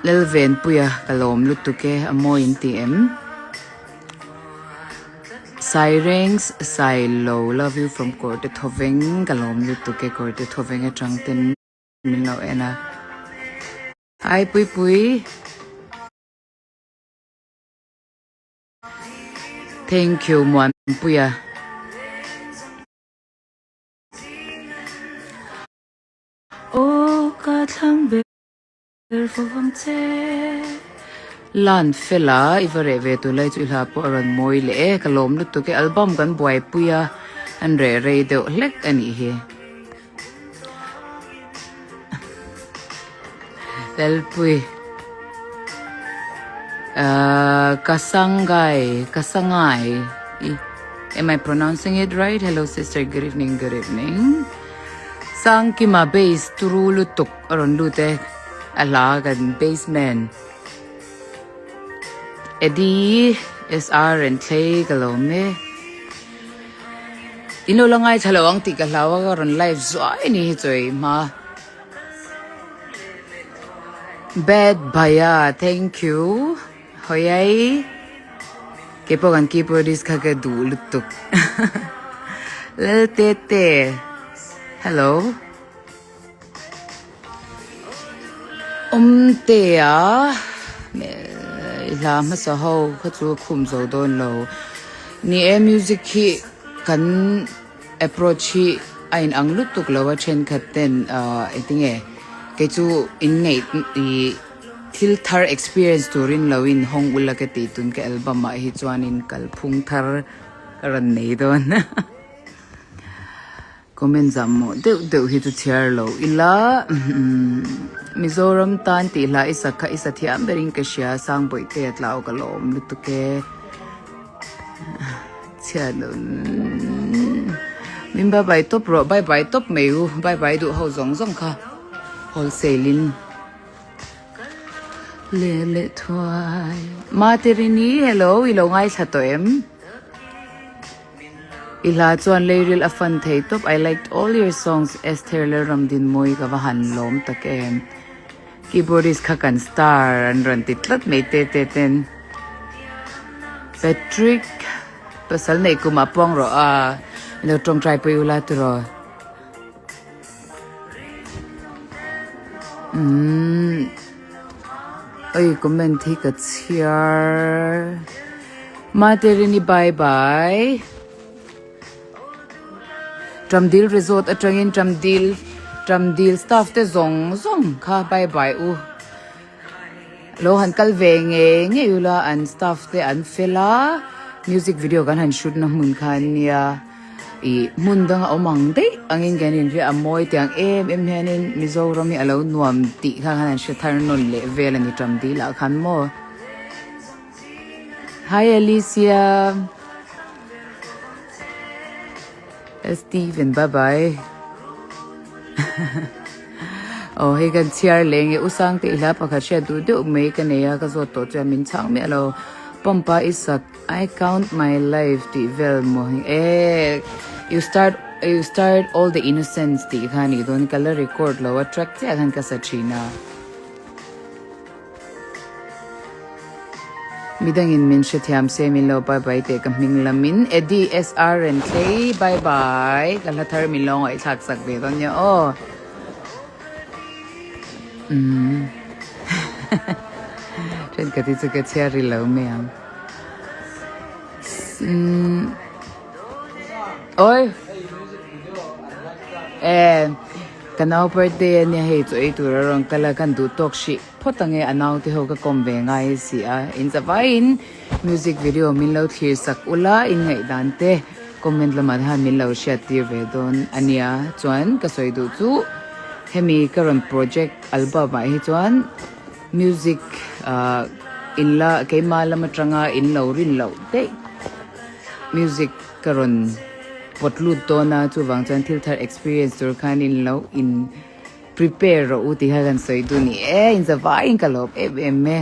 Lalvenpuia ka lawm lutuk e, a mawi in ti em? Sairengs Sailo love you from Kawrte Thawveng ka lawm lutuk e Kawrte Thawveng atang ten min lo en a. Hi Puipui. Thank you Muanpuia. Aw ka thlang ber fo vang che. Lan fela i va reh ve tur lai chu i hla pawh a rawn mawi leh e, ka lawm lutuk e, album kan buaipui a, an reh rei deuh hlek a nih hi. Lalpui ahh Kasangai Kasangai am I pronouncing it right hello sister good evening good evening Sangkima base turu lutuk a rawn lut e a hla kan base man Eddie SR and Thlei ka lo awm e. In lo la ngaithla lo ang tih ka hlau a ka rawn live zuai ni hi chawi hma. Bad bhaiya thank you hawiai keipawh kan keyboardist kha ka duh lutuk Laltete hello. Awmtea i hla hmasa ho kha chu a khum zo dawn lo. Ni e music hi kan approach hi a inang lutuk lo a thenkhat ten ahh engtinge kei chu in ngaih ih thil thar experience turin lo in hawng ula ka tih tun ka album ah hi chuanin kalphung thar ka rawn nei dawn. Comment zah mawh deuh deuh hi chu chhiar lo ila Mizoram tan tih hla i sak kha i sa thiam berin ka hria Sangbawihte a tlau ka lawm lutuk e chhiat lo min bye bye tawp rawh bye bye tawp mai u bye bye duh ho zawng zawng kha wholesale in leh leh thuai Materini hello i lo ngaithla tawh em? I hla chuan leiril a fan thei tawp I liked all your songs Esther Lalramdinmawi ka va han lawm tak em. Keyboardist kha kan star an rawn ti tlat mai te te ten. Patrick pasal neih kumah puang rawh a ilo tawngtai pui ula tiraw. Umm oi comment hi ka chhiar Materini bye bye Tramdil resort atangin Tramdil Tramdil staff te zawng zawng kha bye bye u lo han kal ve ngei ngei ula an staff te an fel a music video kan han shoot na hmun kha ania. Ih hmun dang a awm ang daih angin kan inhria a mawi tiang em em hianin Mizoram hi a lo nuam tih kha khan an hre thar nawn leh vel a ni ṭam dil ah khan maw. Hi Alicia Steven bye bye aw hei kan chhiar leh nge u Sangte i hla pakhat hriat duh deuh mai ka nei a ka zawt tawh chuan min chhang miah lo Pampa i sak I count my life tih vel maw hi e you start you start all the innocence tih kha nih dawn ka la record lo a track chiah khan ka sa thin a midangin min hrethiam se min lo bye bye teh ka hming lamin Eddie SR Renthlei bye bye ka hla thar min lo ngaihthlak sak ve dawn nia aw umm thenkhat hi chu ka chhiar ri lo mai ang. Oi eh ka nau birthday ania hei chu ei tur a rawn kal a kan duh tawk hrih phawt ang e a nau te ho ka kawm ve ngai si a in zavaiin music video min lo thlir sak ula in ngaihdan te comment lamah te khan min lo hriat tir ve dawn ania chuan ka sawi duh chu hemi ka rawn project album ah hi chuan. Music ah in la keimah lam atanga in lo rin loh daih music ka rawn pawt lut dawn a chuvang chuan thil thar experience tur khan in lo in prepare rawh u tih kha kan sawi duh ni e in zavaiin ka lawm em em e.